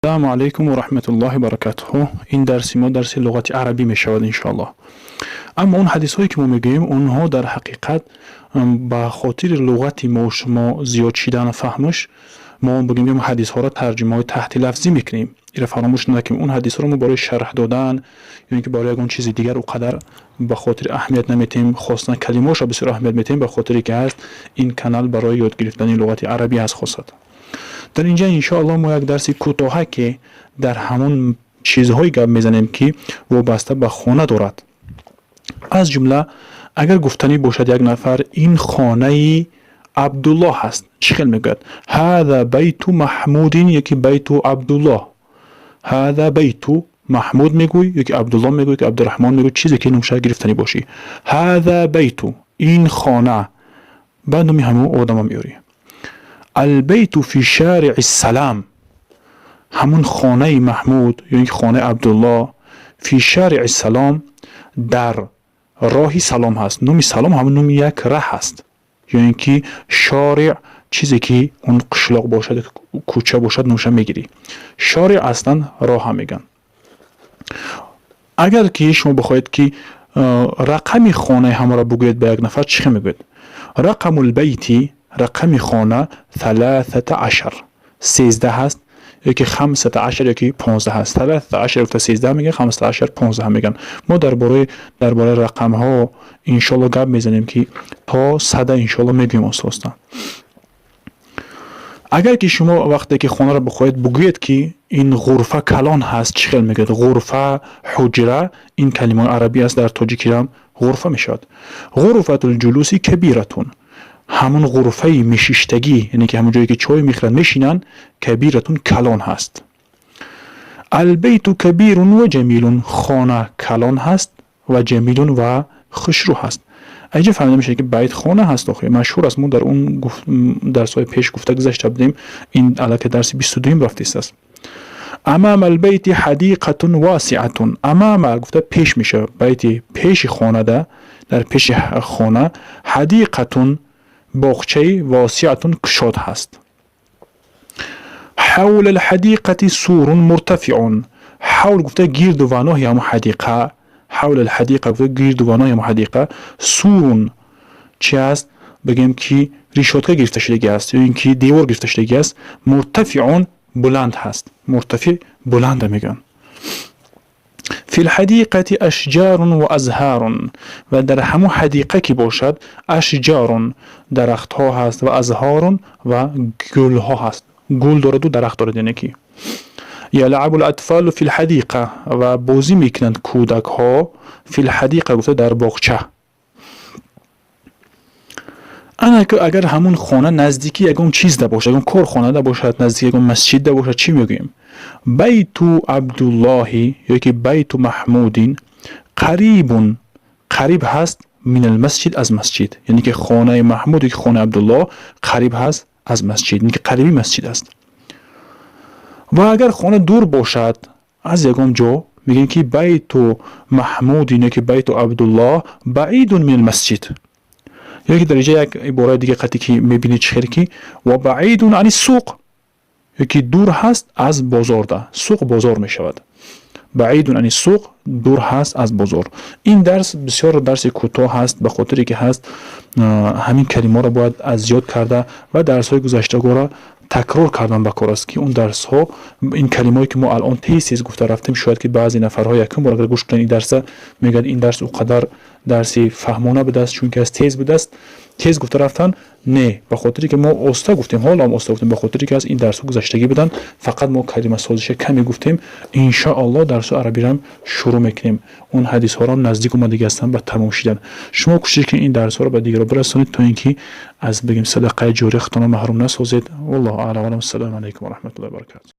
Ассалому алайкум ва раҳматуллоҳи баракатуҳу. Ин дарси мо дарси луғати арабӣ мешавад, иншоаллоҳ. Аммо он ҳадисҳое, ки мо мегӯем, онҳо дар ҳақиқат ба хотири луғати мо шумо зиёд шидану фаҳмаш, мо бигӯем, ҳадисҳоро тарҷумаҳои таҳти лафзӣ мекунем. Ира фаромӯш накунем, он ҳадисҳоро мо барои шарҳ додан ё ин ки барои ягон чизи дигар ӯ қадар ба хотири аҳамият наметиҳем. Хосатан калимаҳоша бисёр аҳамият метиҳем, ба хотире ки ҳаст ин канал барои ёд гирифтани луғати арабӣ ҳаст. Хосата дар инҷа, иншоаллоҳ, мо як дарси кӯтоҳа, ки дар ҳамон чизҳое гап мезанем, ки вобаста ба хона дорад. Аз ҷумла, агар гуфтанӣ бошад як нафар, ин хонаи Абдуллоҳ ҳаст, чӣ хел мегӯяд? Ҳаза байту Маҳмудин яки байту Абдуллоҳ. Ҳаза байту Маҳмуд мегӯй ёки Абдуллоҳ мегӯй, ки Абдураҳмон мегӯй, чизе ки номша гирифтанӣ бошӣ. Ҳаза байту, ин хона, баъд номи ҳамон одама меёрӣ. Албайту фи шории Салам, ҳамун хонаи Маҳмуд ё ин ки хонаи Абдуллоҳ, фи шории Салом, дар роҳи Салом ҳаст. Номи Салом ҳамун номи як раҳ ҳаст, ё ин ки шориъ, чизе ки он қишлоқ бошад, кӯча бошад, номша мегирӣ. Шориъ аслан роҳа мегӯянд. Агар ки шумо бихоҳед, ки рақами хонаи ҳамаро бигӯед ба як нафар, чӣ хел мегӯед? Рақамулбайти, рақами хона, 13, 13 ҳаст, ёки 15, ёки 15 ҳаст. 13 гуфта 13 мегӯян, 15, 15 мегӯян. Мо дар бораи рақамҳо, иншоалло, гап мезанем, ки то 100-а, иншоалло, мегӯем оста оста. Агар ки шумо вақте ки хонаро бихоҳед бигӯед, ки ин ғурфа калон ҳаст, чӣ хел мегӯяд? Ғурфа, ҳуҷра, ин калимаҳои арабӣ аст, дар тоҷикиам ғурфа мешавад. Ғурфатулҷулуси кабиратун, ҳамун ғурфаи мешиштагӣ, яъне ки ҳамун ҷое ки чой мехӯранд, мешинанд, кабиратун, калон ҳаст. Албейту кабирун ва ҷамилун, хона калон ҳаст, ва ҷамилун, ва хушрӯ ҳаст. Инҷа фаҳмида мешавад, ки байт хона ҳаст. Охи машҳур аст, мо дар он дарсҳои пеш гуфта гузашта будем. Ин аллакай дарси 22-юм рафтистааст. Амама албайти ҳадиқатун васиатун. Амама гуфта пеш мешавад. Байти, пеши хонада, дар пеши хона, ҳадиқатун, боғчаи, восиатун, кушод ҳаст. Ҳавла алҳадиқати сурун муртафиун. Ҳавл гуфта гирду ваноҳи ҳамун ҳадиқа. Ҳавла алҳадиқа гуфта гирду ваноҳи ҳамун ҳадиқа. Сурун чи аст? Бигӯем, ки решётка гирифта шудагӣ аст ё ин ки девор гирифта шудагӣ аст. Муртафиун, буланд ҳаст. Муртафи, буланда мегӯянд. Фи лҳадиқати ашҷарун ва азҳарун, ва дар ҳамун ҳадиқа ки бошад, ашҷарун, дарахтҳо ҳаст, ва азҳарун, ва гулҳо ҳаст. Гул дораду дарахт дорад, яъне ки. Ялъабу латфалу фи лҳадиқа, ва бозӣ мекунанд кӯдакҳо. Фи лҳадиқа гуфта дар боғча. Ана агар ҳамун хона наздики ягон чиз да бошад, ягон корхона да бошад, наздики ягон масҷид да бошад, чӣ мегӯем? Байту Абдуллоҳи ёки байту Маҳмудин қарибун, қариб ҳаст, мин алмасҷид, аз масҷид, яъне ки хонаи Маҳмуд ёки хонаи Абдуллоҳ қариб ҳаст аз масҷид, яъне ки қариби масҷид аст. Ва агар хона дур бошад аз ягон ҷо, мегӯем, ки байту Маҳмудин ёки байту Абдуллоҳ баидун мин алмасҷид. Ёки дар инҷа як ибораи дига қати ки мебинед, чӣ хел ки ва баидун ани суқ, ёки дур ҳаст аз бозорда. Суқ, бозор мешавад. Баидун ани суқ, дур ҳаст аз бозор. Ин дарс бисёр дарси кӯтоҳ ҳаст, ба хотире ки ҳаст ҳамин калимаро бояд аз ёд карда ва дарсҳои гузаштагоро такрор кардан ба кор аст, ки он дарсҳо, ин калимаое ки мо алон тез тез гуфта рафтем, шояд ки баъзе нафарҳо якум бор агар гӯш кунанд ин дарса, мегӯяд, ин дарс ӯ қадар дарси фаҳмона будааст, чунки аз тез будааст, тез гуфта рафтан. Не, ба хотире ки мо оста гуфтем, ҳоло ҳам оста гуфтем, ба хотире ки аз ин дарсҳо гузаштагӣ буданд, фақат мо калимасозиша каме гуфтем. Иншоаллоҳ, дарсҳои арабиам шурӯъ мекунем. Он ҳадисҳоро наздик омадагӣ ҳастанд ба тамом шидан. Шумо кӯшиш кунед, ин дарсҳоро ба дигарон бирасонед, то ин ки аз бигем садақаи ҷория худтонро маҳрум насозед. Валлоҳу аълам. Ассалому алайкум ва раҳматуллоҳи ва баракатуҳ.